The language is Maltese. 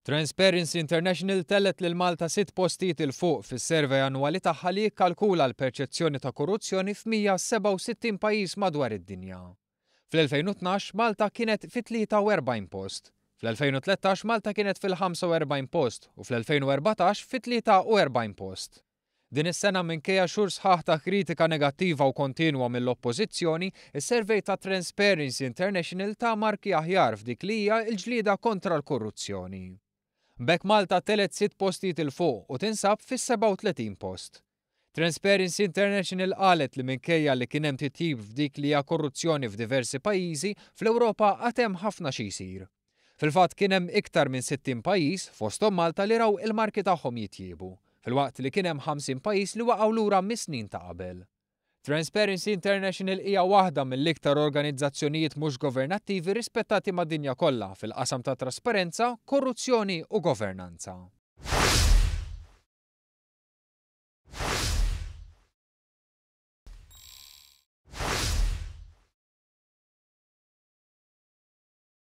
Transparency International tellgħet lil Malta sitt postijiet 'il fuq fis-survey annwali tagħha li jikkalkula l-perċezzjoni ta' korruzzjoni f'167 pajjiż madwar id-dinja. Fl-2012 Malta kienet fit-43 post. Fl-2013 Malta kienet fil-45 post u fl-2014 fit-43 post. Din is-sena, minkejja xhur sħaħ ta' kritika negattiva u kontinwa mill-Oppożizzjoni, is-survey ta' Transparency International ta marki aħjar f'dik li hija l-ġlieda kontra l-korruzzjoni. B'hekk Malta telgħet sitt postijiet 'il fuq u tinsab fis-37 post. Transparency International qalet li minkejja li kien hemm titjib f'dik li hija korruzzjoni f'diversi pajjiżi, fl-Ewropa għad hemm ħafna xi jsir. Fil-fatt kien hemm iktar minn 60 pajjiż, fosthom Malta, li raw il-marki tagħhom jitjiebu, filwaqt li kien hemm 50 pajjiż li waqgħu lura mis-snin ta' qabel. Transparency International hija waħda mill-iktar organizzazzjonijiet mhux governattivi rispettati mad-dinja kollha fil-qasam ta' trasparenza, korruzzjoni u governanza.